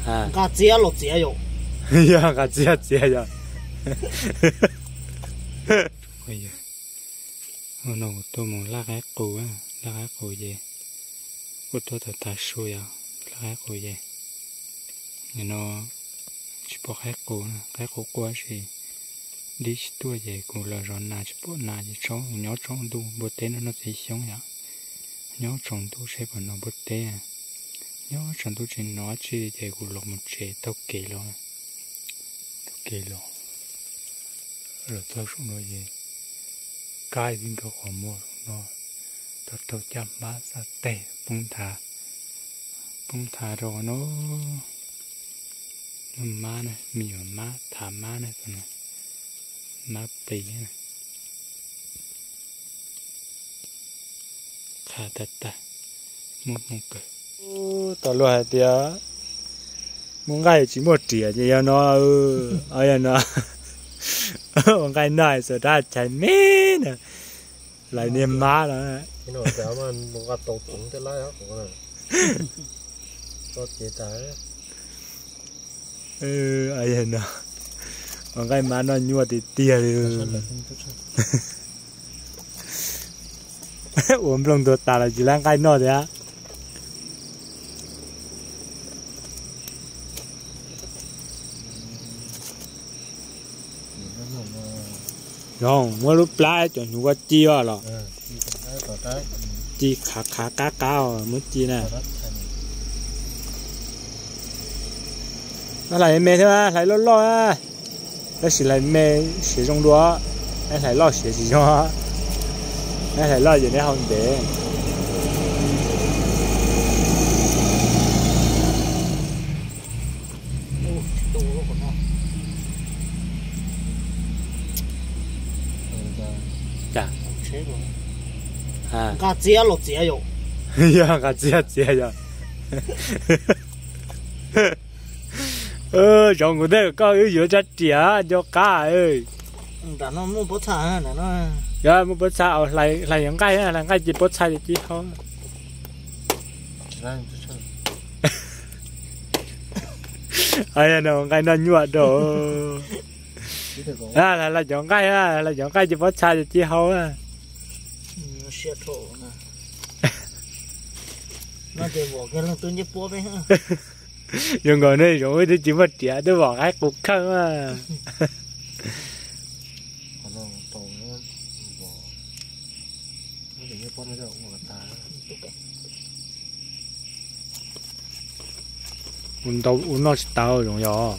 Nqa txiav los txiav yom. Yog nqa txiav txiav yog. Hnub no kuv tuaj mus laj qaib qus, laj qaib qus ces kuv tuaj tau tav su yom, laj qaib qus ces nim no tsis pom qaib qus, qaib qus quaj sis dib tsis tuaj ces kuv los zov nas tsis pom nas ces tsaus nyob tsaus ntuj npua teb no noj txiv xyoob yom. Nyob tsaus ntuj seb puas hnov npua teb, nyob tsaus ntuj tsis hnov tsi ces kuv los mus tsev taug kev los, taug kev los, los txog saum no ces kab tib nkaus qhov muag no, tau raug caj hmab xaj teg poob nthav, poob nthav rau qhov no. Mab na, me nyuam mab thav mab na, mab plis na. Qha tag tag, muaj hmoo kawg. Tau luag hais tias muaj nqaij tsis muaj riam ces yog no, yog no. Ua nqaij noj xav rab chais me na, lawv niag mab no. Ua nqaij mab noj nyuaj tiag tiag li. Ua nplooj ntuag tas los tsis laib nqaij noj thiab. Zoo, muab lub plab cov hnyuv ko ci los, ci qhav qhav qab qab os, muab ci na. Hlais me thiab, hlais loj loj, tab sis hlais me siav zoo dua, hlais loj siav tsis zoo. Hlais loj ces neb hau ntev. Nqa txiav los txiav yom. Yog nqa txiav txiav yog. Zoo kuv tej koj wb yuav tsab riam nco qab. Yog muaj pob txha, hlais nqaij, hlais nqaij ces pob txha ces ci hau. Nqaij noj nyuaj rau. Hlais cov nqaij, hlais cov nqaij ces pob txha ces ci hau. Zoo nkaus nej zoov wb twb tsis muaj riam twb vom qaib qus kheej. Ua ntau ua noj tsis tau zoo yog.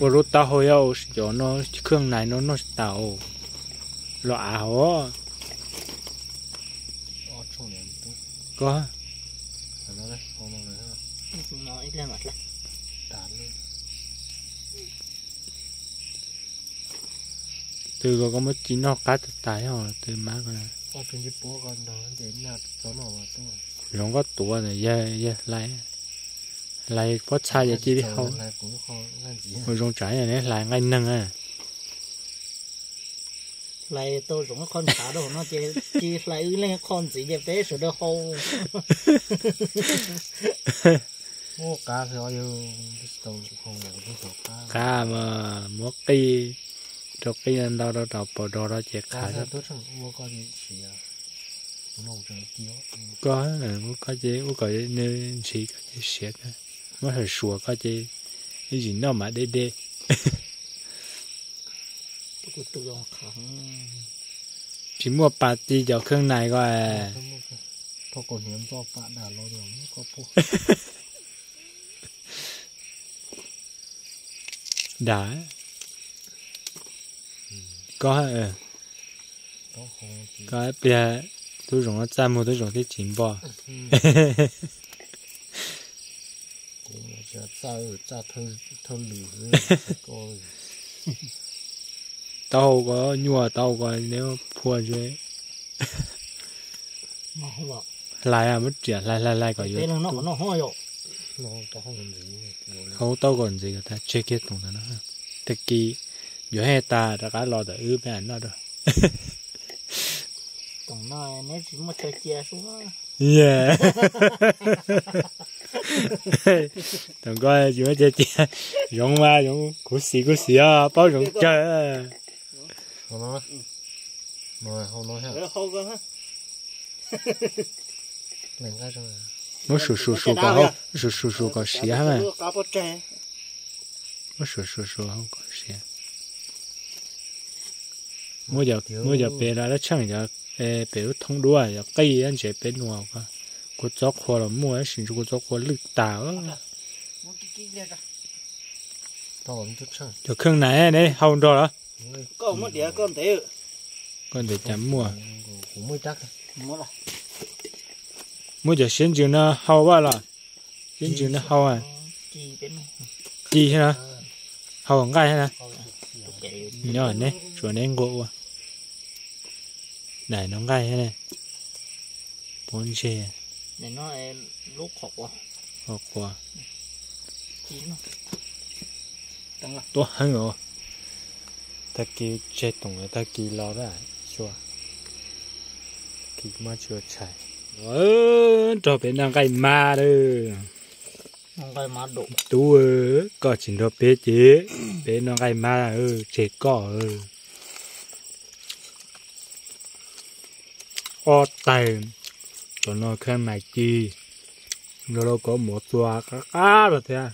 Ua lub taub hau yog cov no, kheej nais no noj tsis tau. Los av hauv. Koj twb koj muab ci noj qab tas tas os, twb mab ko. Zoov koj tuav ntawm yawg, yawg hlais, hlais pob txha ces ci li hau. Ua zoo tsam neb hlais nqaij neeg. Hlais tau zoov qhov ntshav rau no ces ci hlais wb leej qhov ntxiv ces peb sawv daws hau. Qab mas muab qij rau, qij ntau rau rau pos dos rau ces qab. Koj, koj ces ua kom nws ntshiv koj ces siav, muab hawm suav koj ces ib zim noj mas deb deb. Tsis muaj pas ti cov kheej nais ko. Dag, koj, koj pliag tub zoov txaj muag tub zoov thiaj tsis npog. Taub hau ko nyuaj, taub hau ko neb phua ze. Hlais, muab riam hlais hlais hlais kom yuav. Hau taub kom ntxiv tas tseg kiag toom ntawd no. Tag kis yuav hej tas rov qab los ntawm wb peb noj rau. Toom no neb tsis muaj chaw cia sub. Tom nkoj tsis muab cia cia, zoov mas zoov khuv xim khuv xim os, paub zoov tsawg. Muab suav suav suav kom, suav suav suav kom siav na. Muab suav suav suav kom siav. Muab cov pem los dab tsheej, pem lub thoob duab yog qij ntses peb nua. Kua txob qhua los muaj tab sis kua txob qhua lwj tas. Cov kheej nais ne hau nrog los? Koj ntev cas muaj. Muab cov siab ntsws no hau vaj los? Siab ntsws no hau, ci thiab na, hau nqaij thiab na. Nyob neb tsuas neb nqua ua. Daim no nqaij thiab ne. Pob ntseg. Qhov quav tuab heev os. Tag kis tseg toom tag kis los xyuas, kis muab tsis ua tshais. Nrog peb noj nqaij mab lawm. Tub, koj tsis nrog peb ces peb noj nqaij mab tseg koj. Ob taig, cov no kheej nais ci, nrog lauj kaub mov txua qab qab los thiab.